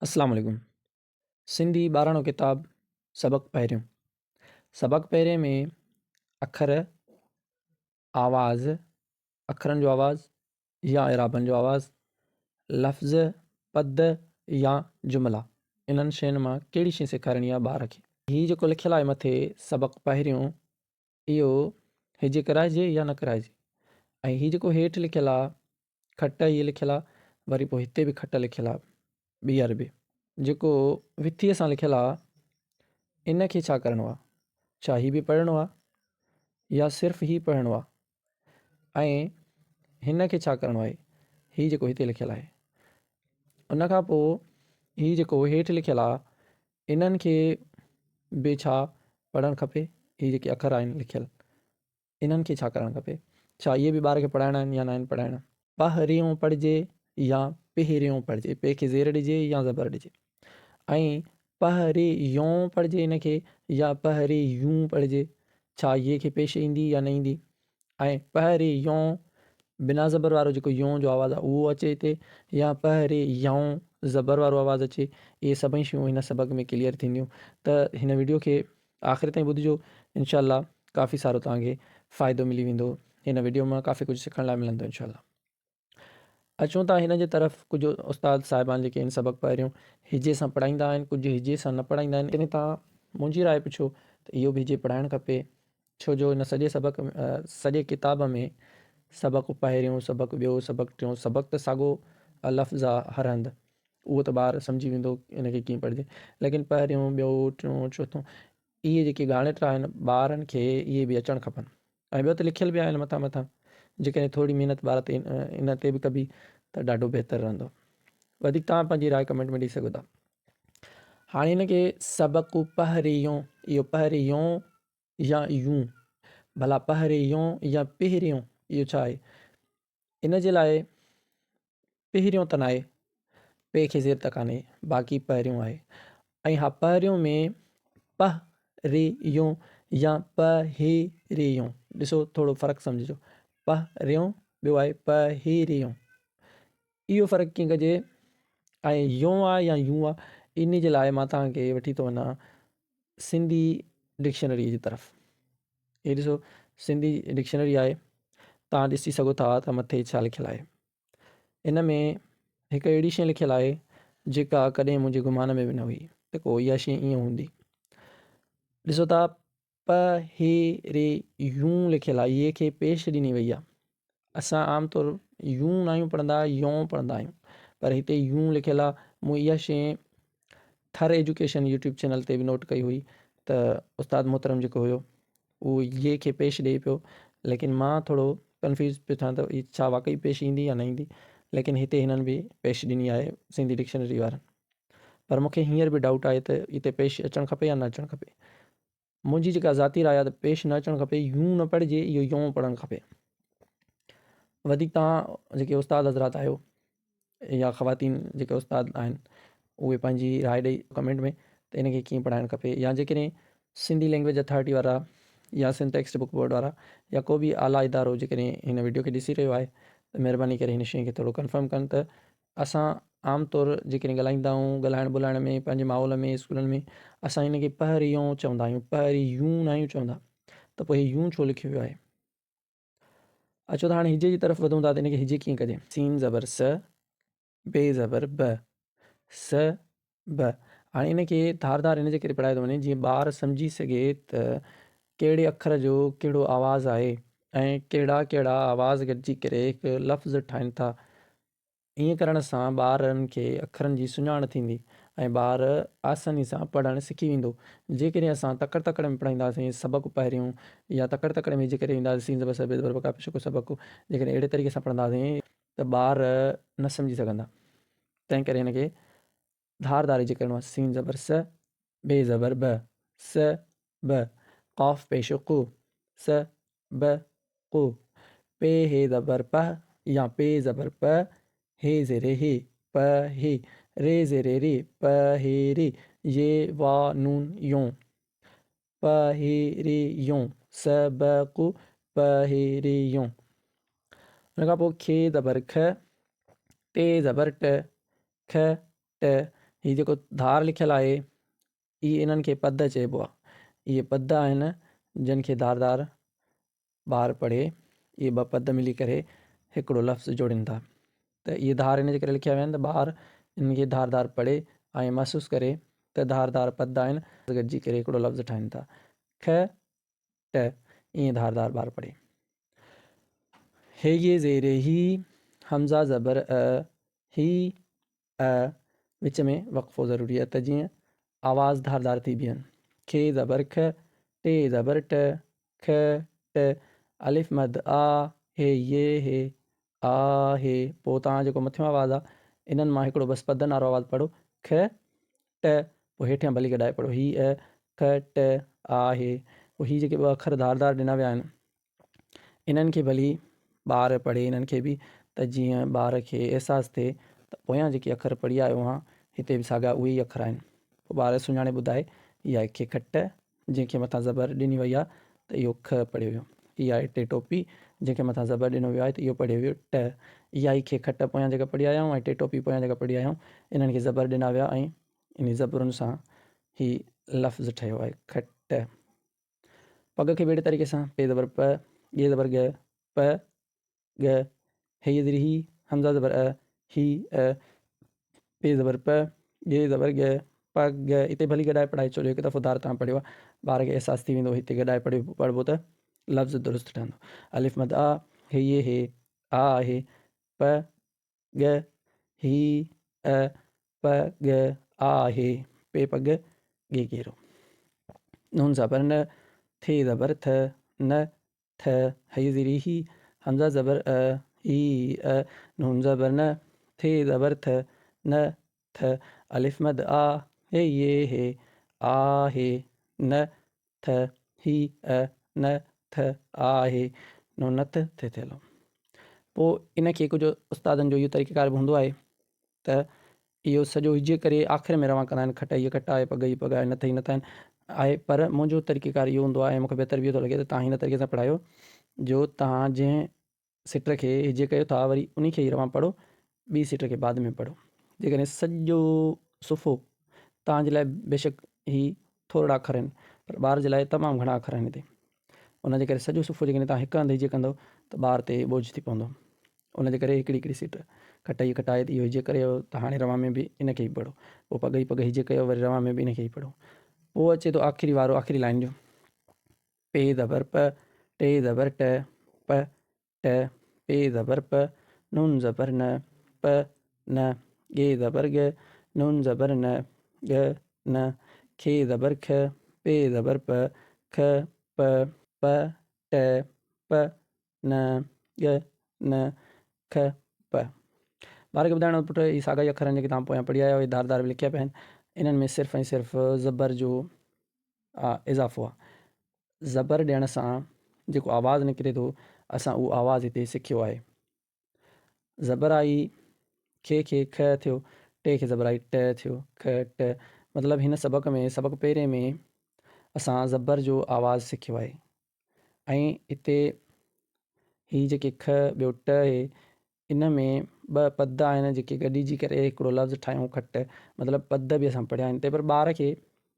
السلام عليڪم سنڌي ٻاراڻو ڪتاب سبق پهريون سبق پهرين ۾ اکر آواز اکرن جو آواز يا اعرابن جو آواز لفظ پد يا جملا انهن شين مان ڪهڙي شي سيکارڻي آهي ٻار کي هي جيڪو لکيل آهي مٿي سبق پهريون اهو هجي ڪرائجي يا نه ڪرائجي ۽ هي جيڪو هيٺ لکيل آ کٽ هي لکيل آ وري پوء هتي به کٽ لکيل آ ٻيهر به جيڪو وٿيء سان لکيل آ ان کي ڇا ڪرڻو آ ڇا هي به پڙهڻو آ يا صرف هي پڙهڻو آ ۽ هن کي ڇا ڪرڻو آهي هي جيڪو هتي لکيل آهي ان کان پوء هي جيڪو هيٺ لکيل آ انهن کي به ڇا پڙهڻ کپي؟ هي جيڪي اکر آهن لکيل انهن کي ڇا ڪرڻ کپي؟ ڇا اهي به ٻار کي پڙهائڻا آهن يا ناهن پڙهائڻا؟ پهريون پڙهجي يا پهريون پڙهجي، پي کي زير ڏجي يا زبر ڏجي ۽ پهريون پڙهجي ان کي يا پهريون پڙهجي، ڇا يي کي پيش ايندي يا نه ايندي؟ ۽ پهريون بنا زبر وارو جيڪو يون جو آواز آهي اهو اچي هتي يا پهريون زبر وارو آواز اچي اهي سڀئي شيون هن سبق ۾ ڪليئر ٿينديون ته هن ويڊيو کي آخر تائين ٻڌجو انشاء الله ڪافي سارو توهان کي فائدو ملي ويندو هن ويڊيو مان ڪافي ڪجهه سکڻ لاء ملندو انشاء الله اچون ٿا هن جي طرف ڪجهه استاد صاحبان جيڪي هن سبق پهريون هجي سان پڙهائيندا آهن ڪجهه هجي سان نه پڙهائيندا آهن جڏهن توهان منهنجي راء پڇو ته اهو به هجي پڙهائڻ کپي ڇو جو هن سڄي سبق سڄي ڪتاب ۾ سبق پهريون سبق ٻيو سبق ٽيون سبق ته ساڳو لفظ آ هر هنڌ اهو ته ٻار سمجهي ويندو ان کي ڪيئن پڙهجي ليڪن پهريون ٻيو ٽيون چوٿون اهي جيڪي ڳاڻيٽا آهن ٻارن کي اهي به اچڻ کپن ۽ ٻيو ته لکيل به آهن مٿان مٿان جيڪڏهن ٿوري محنت ٻار تي ان تي به ڪبي ته ڏاڍو بهتر رهندو وڌيڪ توهان پنهنجي راء ڪمينٽ ۾ ڏئي سگهو ٿا هاڻي هن کي سبق پهريون اهو پهريون يا يون ڀلا پهريون يا پهريون اهو ڇا آهي ان جي لاء پهريون ته ناهي پي کي زير ته ڪانهي باقي پهريون آهي ۽ ها پهريون ۾ پ ري يون يا پ هي ري يون ڏسو ٿورو فرق سمجهجو پ ريون ٻيو آهي پ هي ري يون اهو فرق ڪيئن ڪجي ۽ يون آ يا يون آ ان جي لاء مان توهان کي وٺي ٿو وڃان سنڌي ڊڪشنري جي طرف هي ڏسو سنڌي ڊڪشنري آهي توهان ڏسي سگهو ٿا ته مٿي ڇا لکيل آهي ان ۾ هڪ اهڙي شيء لکيل آهي جيڪا ڪڏهن منهنجي گمان ۾ به نه هئي ته ڪو اها شيء ائين هوندي ڏسو ٿا پ هي ري يون لکيل آهي يي کي پيش ڏني وئي آهي اسان عام طور يون ناهيون پڙهندا يون پڙهندا آهيون پر هتي يون لکيل آهي مون اها شيء ٿر ايجوڪيشن يوٽيوب چينل تي به نوٽ ڪئي هئي ته استاد محترم جيڪو هيو اهو يي کي پيش ڏئي پيو ليڪن مان ٿورو ڪنفيوز پيو ٿيان ته ڇا واقعي پيش ايندي يا نه ايندي ليڪن هتي هنن به پيش ڏني آهي سنڌي ڊڪشنري وارن پر مونکي هينئر به ڊائوٽ آهي ته هتي پيش اچڻ کپي يا نه اچڻ کپي منهنجي جيڪا ذاتي راء آهي ته پيش نه اچڻ کپي يون نه پڙهجي اهو يون پڙهڻ کپي وڌيڪ توهان جيڪي استاد حضرات آهيو يا خواتين جيڪي استاد آهن اهي پنهنجي راء ڏئي ڪمينٽ ۾ ته ان کي ڪيئن پڙهائڻ کپي يا جيڪڏهن سنڌي لينگويج اٿارٽي وارا يا سنڌ ٽيڪسٽ بڪ بورڊ وارا يا ڪو به اعليٰ ادارو جيڪڏهن هن ويڊيو کي ڏسي رهيو آهي ته مهرباني ڪري هن شيء کي ٿورو ڪنفرم ڪن ته اسان عام طور جيڪڏهن ڳالهائيندا آهيون ڳالهائڻ ٻولهائڻ ۾ پنهنجي ماحول ۾ اسڪولن ۾ اسان هن کي پهريون چوندا آهيون پهريون ناهيون چوندا ته پوء هي يون ڇو لکيو ويو آهي اچو ته هاڻي هجي جي طرف وڌون ٿا ته هن کي هجي ڪيئن ڪجي سين زبر س بي زبر ب س ب هاڻي ان کي ڌار ڌار ان جي ڪري پڙهايو ٿو وڃي جيئن ٻار سمجهي سگهي ته ڪهڙي اکر جو ڪهڙو آواز آهي ۽ ڪهڙا ڪهڙا آواز گڏجي ڪري هڪ لفظ ٺاهين ٿا ائين ڪرڻ سان ٻارن کي اکرن جي سڃاڻ ٿيندي ۽ ٻار آساني سان پڙهڻ سکي ويندو. جيڪڏهن اسان تڪڙ تڪڙ ۾ پڙهائينداسين سبق پهريون يا تڪڙ تڪڙ ۾ جيڪڏهن وينداسين سين زبر س بي زبر ب ڪا پيش ڪو سبق جيڪڏهن اهڙي طريقي سان پڙهنداسين ته ٻار نه سمجهي سگهندا. تنهن ڪري هن کي ڌار ڌار هجي ڪرڻو آهي سين زبر س بي زبر ب س ب قاف پيش قو س ب قو پ هي زبر پ يا پ زبر پ هي زير هي پ هي ري زير ري پ هي ري ي وا نون يون پ هي ري يون س ب ق پ هي ري يون ان کان پوء کي زبر خ ٽي زبر ٽ خ ٽ هي جيڪو ڌار لکيل آهي اهي انهن کي پد چئبو آهي. اهي پد آهن جن کي ڌار ڌار ٻار پڙهي اهي ٻه پد ملي ڪري هڪڙو لفظ جوڙين ٿا ته اهي ڌار ان جي ڪري لکيا ويا آهن ته ٻار انهن کي ڌار ڌار پڙهي ۽ محسوس ڪري ته ڌار ڌار پد آهن گڏجي ڪري هڪڙو لفظ ٺاهين ٿا. ک، ٽ، ائين ڌار ڌار ٻار پڙهي. هي يي زير هي، همزه زبر ا، هي، ا، وچ ۾ وقفو ضروري آهي ته جيئن آواز ڌار ڌار ٿي بيهن. کي زبر ک، ٽي زبر ٽ، ک، ٽ، الف مد آ، هي يي هي، آ، هي، پوء توهان جيڪو مٿيون آواز آ انهن مان هڪڙو بس پدن وارو آواز پڙهو، ک، ٽ، پوء هيٺيان ڀلي گڏائي پڙهو، هي، ا، ک، ٽ، آ، هي، پوء هي جيڪي ٻه اکر ڌار ڌار ڏنا ويا آهن انهن کي ڀلي ٻار پڙهي انهن کي به ته جيئن ٻار کي احساس ٿئي ته پويان جيڪي اکر پڙهي آيو آهيان هتي به ساڳا اهي ئي اکر آهن. پوء ٻار سڃاڻي ٻڌائي هي آهي کي کٽ جنهن کي مٿان زبر ڏني وئي آهي ته اهوک پڙهيو ويو. هي آهي ٽي ٽوپي جنهن کي مٿان زبر ڏنو ويو آهي ته اهو پڙهيو ويو ٽ. اها ئي کي کٽ پويان جيڪا پڙهي آيا آهيون ۽ ٽي ٽوپي پويان جيڪا پڙهي آيا آهيون انهن کي زبر ڏنا ويا ۽ انهي زبرن سان هي لفظ ٺهيو آهي کٽ. پڳ کي به اهڙي طريقي سان پ زبر پ، ڳ زبر ڳ، پ، ڳ، هه زير هي، همزه زبر ا، هي، ا، پ زبر پ، ڳ زبر ڳ، پ، ڳ، اتي ڀلي گڏائي پڙهائي ڇڏيو هڪ دفعو ڌار توهان پڙهيو آهي ٻار کي احساس ٿي ويندو هتي گڏائي پڙهيو پڙهبو ته لفظ درست ٺهندو الف مد آ، هه ي هي، آ آهي، پ، ڳ، هي، ا، پ، ڳ، آ آهي، پ پڳ، ڳ ڳيرو. نون زبر ن، ٿ زبر ٿ، ن، ٿ، ه زير هي، همزه زبر ا، هي، ا، نون زبر ن، ٿ زبر ٿ، ن، ٿ، الف مد آ، ه ي هي، آ هي، ن، ٿ، هي، ا، ن، ٿ، آ هي، نون ن ٿ، ٿ ٿيلو. پوء ان کي ڪجهه استادن جو اهو طريقيڪار به هوندو آهي ته اهو سڄو هجي ڪري آخر ۾ روان ڪندا آهن کٽ هيء کٽ آهي پڳ هيء پڳ آهي نٿ هي نٿ آهن آهي پر منهنجو طريقيڪار اهو هوندو آهي ۽ مون کي بهتر به اهو ٿو لڳي ته توهان هن طريقي سان پڙهايو جو توهان جنهن سٽ کي هجي ڪيو ٿا وري انهي کي ئي روان پڙهو ٻي سٽ کي بعد ۾ پڙهو جيڪڏهن سڄو صفحو توهان جي لاء بيشڪ هي ٿورڙا اکر آهن پر ٻار جي لاء تمام گهڻا اکر آهن هتي ان جي ڪري سڄو صفحو جيڪڏهن توهان هڪ هنڌ هجي ڪندو ته ٻار تي ٻوجهه ٿي پوندو ان جي ڪري هڪڙي هڪڙي سيٽ کٽائي کٽائي ته اهو هجي ڪري ته هاڻي روان ۾ به ان کي ئي پڙهو پوء پڳ ئي پڳ هجي ڪيو وري روان ۾ به ان کي ئي پڙهو پوء اچي ٿو آخري وارو آخري لائن جو پي زبر پ ٽي زبر ٽ پ ٽ پ زبر پ نون زبر ن پ ن ڳ زبر ڳ نون زبر ن ڳ ن خ زبر خ پ زبر پ خ پ پ ٽ پ ن ڳ ن خ پ. ٻار کي ٻڌائڻو پٽ اهي ساڳا ئي اکر آهن جيڪي توهان پويان پڙهي آيا آهيو اهي ڌار ڌار به لکيا پيا آهن انهن ۾ صرف ۽ صرف زبر جو اضافو آهي. زبر ڏيڻ سان جيڪو آواز نڪري ٿو اسان اهو آواز هتي سکيو آهي. زبر آئي کي کي خ ٿيو ٽي کي زبر آئي ٽ ٿيو خ ٽ مطلب هن سبق ۾ سبق پهرين ۾ اسان زبر جو آواز سکيو آهي ۽ هتي هي جيڪي خ ٻيو ٽ آهي ان ۾ ٻه پد آهن جيڪي گڏجي ڪري هڪڙو لفظ ٺاهيون کٽ مطلب پد به اسان پڙهيا آهن پر ٻار کي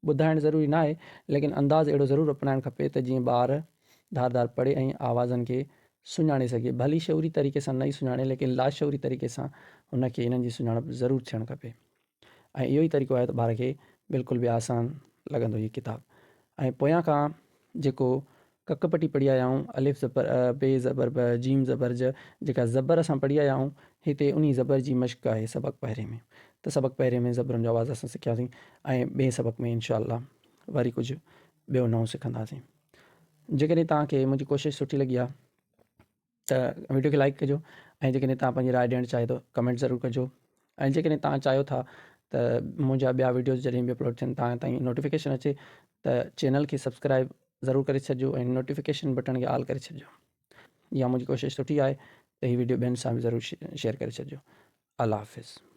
ٻڌائڻ ضروري نه آهي ليڪن انداز اهڙو ضرور اپنائڻ کپي ته جيئن ٻار ڌار ڌار پڙهي ۽ آوازن کي سڃاڻي سگهي ڀلي شعوري طريقي سان نه ئي سڃاڻي ليڪن لاشعوري طريقي سان هن کي انهن جي سڃاڻپ ضرور ٿيڻ کپي. ۽ اهو ئي طريقو آهي ته ٻار کي بلڪل به آسان لڳندو هي ڪتاب ۽ پويان کان جيڪو ڪڪ پٽي پڙهي آيا آهيون الف زبر ا بي زبر ب جيم زبر ج جيڪا زبر اسان پڙهي آيا آهيون هتي انهي زبر جي مشق آهي سبق پهرين ۾ ته سبق پهرين ۾ زبرن جو آواز اسان سکياسين ۽ ٻئي سبق ۾ انشاء الله وري ڪجهه ٻيو نئون سکنداسين جيڪڏهن توهان کي منهنجي ڪوشش سٺي لڳي آهي ته ويڊيو کي لائڪ ڪجو ۽ جيڪڏهن توهان پنهنجي راء ڏيڻ چاهيو ته ڪمينٽ ضرور ڪجو ۽ جيڪڏهن توهان چاهيو ٿا ته منهنجا ٻيا ويڊيوز جڏهن به اپلوڊ ٿين توهان تائين نوٽيفڪيشن اچي ته چينل کي سبسڪرائب ضرور ڪري ڇڏجو ۽ نوٽيفڪيشن بٽڻ کي آل ڪري ڇڏجو يا منهنجي ڪوشش سٺي آهي ته هي ويڊيو ٻين سان به ضرور شيئر ڪري ڇڏجو الله حافظ.